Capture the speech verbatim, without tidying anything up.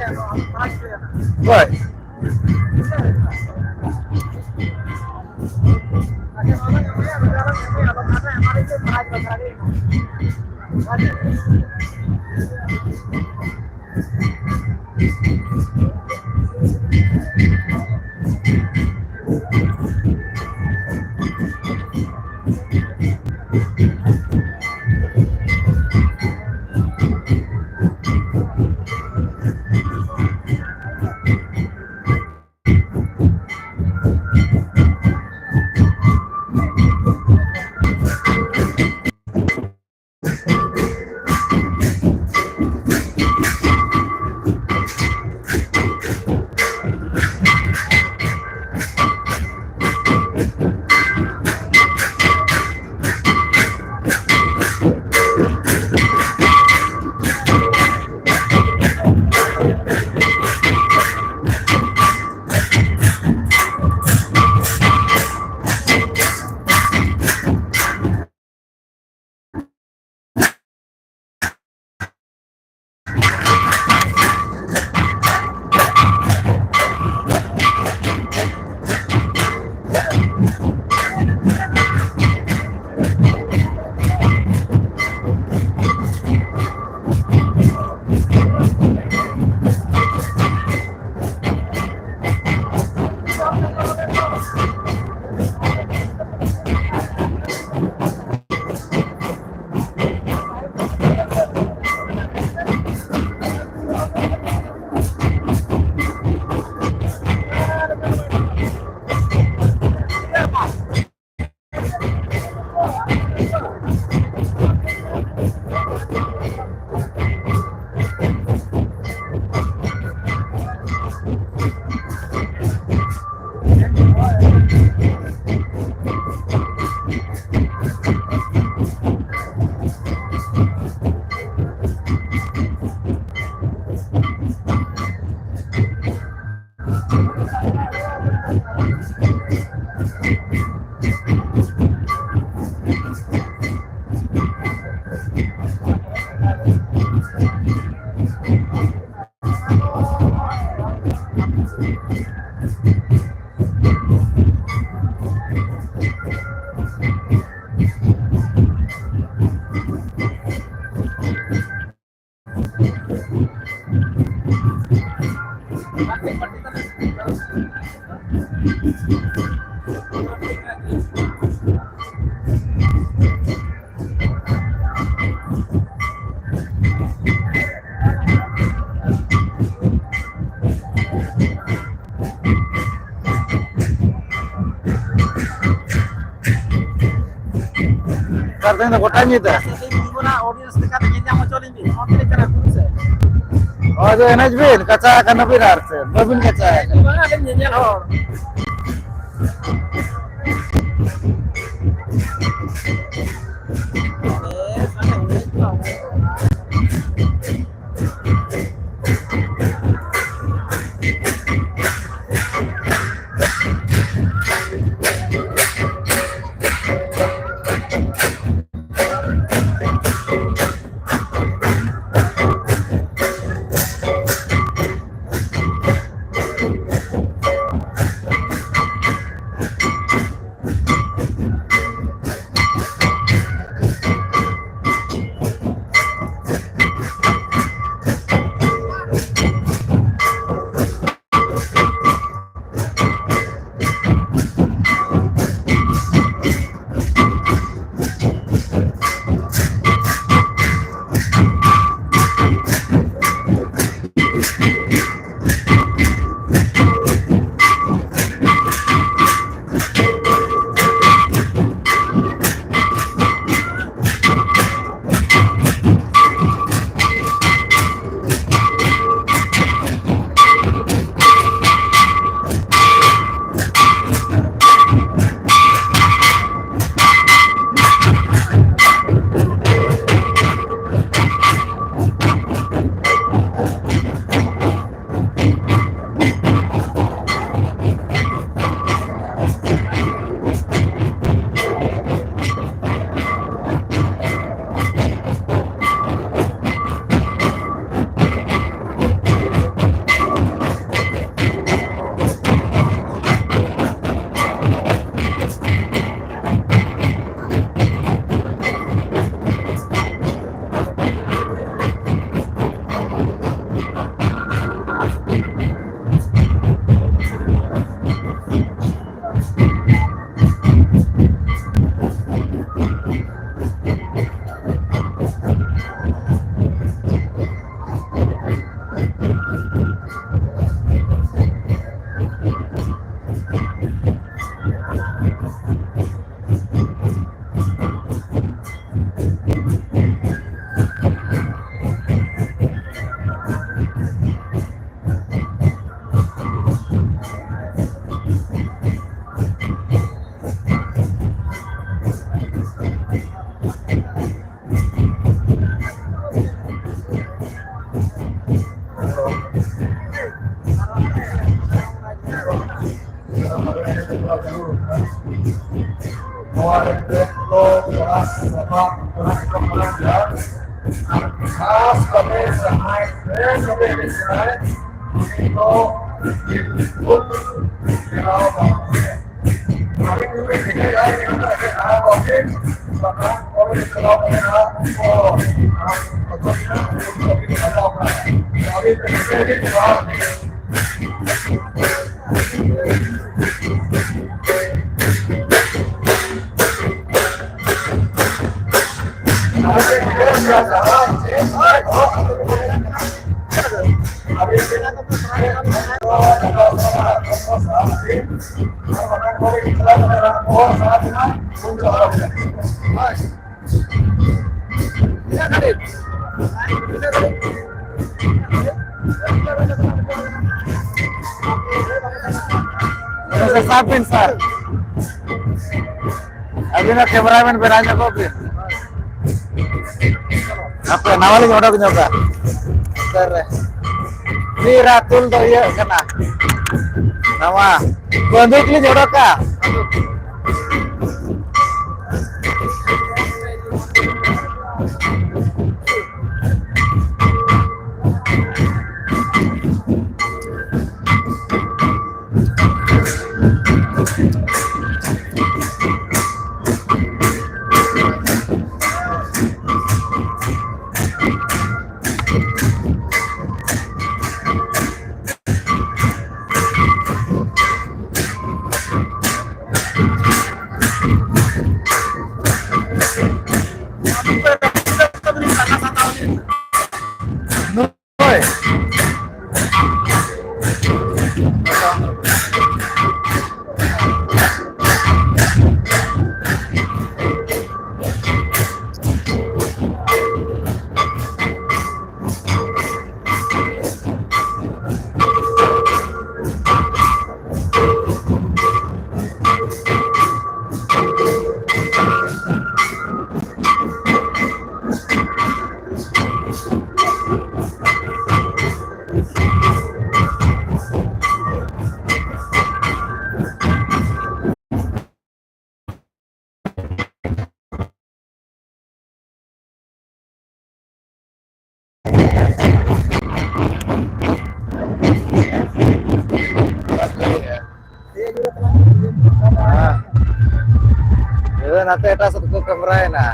Right. ᱥᱟᱨ, ᱛᱮᱦᱮᱧ ᱫᱚ ᱜᱚᱴᱟ ᱧᱤᱫᱟᱹ᱾ ᱛᱮᱦᱮᱧ ᱧᱤᱫᱟᱹ ᱨᱮᱱᱟᱜ audience ᱞᱮᱠᱟᱛᱮ ᱧᱮᱞ ᱧᱟᱢ ᱦᱚᱪᱚ ᱞᱤᱧ ᱵᱤᱱ᱾ ᱱᱚᱣᱟ ᱛᱤᱱᱟᱹᱜ ᱠᱟᱱᱟ ᱠᱩᱲᱤ ᱥᱮ? ᱦᱳᱭ, ᱫᱚ ᱮᱱᱮᱡ ᱵᱤᱱ, ᱠᱟᱪᱟ ᱟᱠᱟᱱᱟ ᱵᱤᱱ ᱟᱨ ᱪᱮᱫ, ᱵᱟᱹᱵᱤᱱ ᱠᱟᱪᱟ ᱟᱠᱟᱱᱟ᱾ ᱵᱟᱝ, ᱟᱞᱮ ᱧᱮᱧᱮᱞ ᱦᱚᱲ᱾ ᱠᱚ ᱠᱚᱲᱟ ᱥᱟᱯᱷᱟ ᱠᱚᱲᱟ ᱠᱚ ᱢᱟᱱᱟᱣ ᱮᱫᱟ᱾ ᱟᱨ ᱠᱷᱟᱥ ᱠᱟᱛᱮ ᱡᱟᱦᱟᱸᱭ ᱯᱨᱮᱥ ᱠᱟᱛᱮ ᱦᱮᱡ ᱠᱟᱱᱟᱭ, ᱩᱱᱤ ᱫᱚ ᱵᱤᱞᱠᱩᱞ ᱵᱮᱱᱟᱣ ᱵᱟᱝ ᱦᱩᱭᱩᱜᱼᱟ᱾ ᱟᱹᱵᱤᱱ ᱫᱚᱵᱤᱱ ᱴᱷᱤᱠᱟᱹᱭᱟ ᱡᱮ ᱱᱚᱰᱮ ᱡᱟᱦᱟᱸ ᱠᱚ ᱟᱹᱵᱤᱱ ᱵᱟᱠᱷᱟᱱ ᱠᱚ ᱪᱟᱞᱟᱣ ᱠᱟᱱᱟ, ᱠᱚ ᱟᱹᱵᱤᱱ ᱴᱷᱤᱠᱟᱹᱭᱟ ᱡᱮ ᱵᱟᱝ ᱥᱟᱵ ᱵᱤᱱ ᱥᱟᱨ᱾ ᱟᱹᱵᱤᱱ ᱦᱚᱸ ᱠᱮᱢᱮᱨᱟᱢᱮᱱ ᱵᱮᱱᱟᱣ ᱧᱚᱜᱚᱜ ᱵᱤᱱ᱾ ᱦᱟᱯᱮ, ᱱᱟᱣᱟ ᱞᱤᱧ ᱚᱰᱚᱠ ᱧᱚᱜᱟ᱾ ᱥᱟᱨ ᱨᱮ᱾ ᱢᱤᱫ ᱨᱟᱛᱩᱞ ᱫᱚ ᱤᱭᱟᱹᱜ ᱠᱟᱱᱟ᱾ ᱱᱟᱣᱟ ᱵᱟᱹᱱᱫᱩᱠ ᱞᱤᱧ ᱚᱰᱚᱠᱟ᱾ ᱦᱟᱱᱛᱮ ᱮᱴᱟᱜ ᱥᱮᱫ ᱠᱚ ᱠᱮᱢᱨᱟᱭᱮᱱᱟ᱾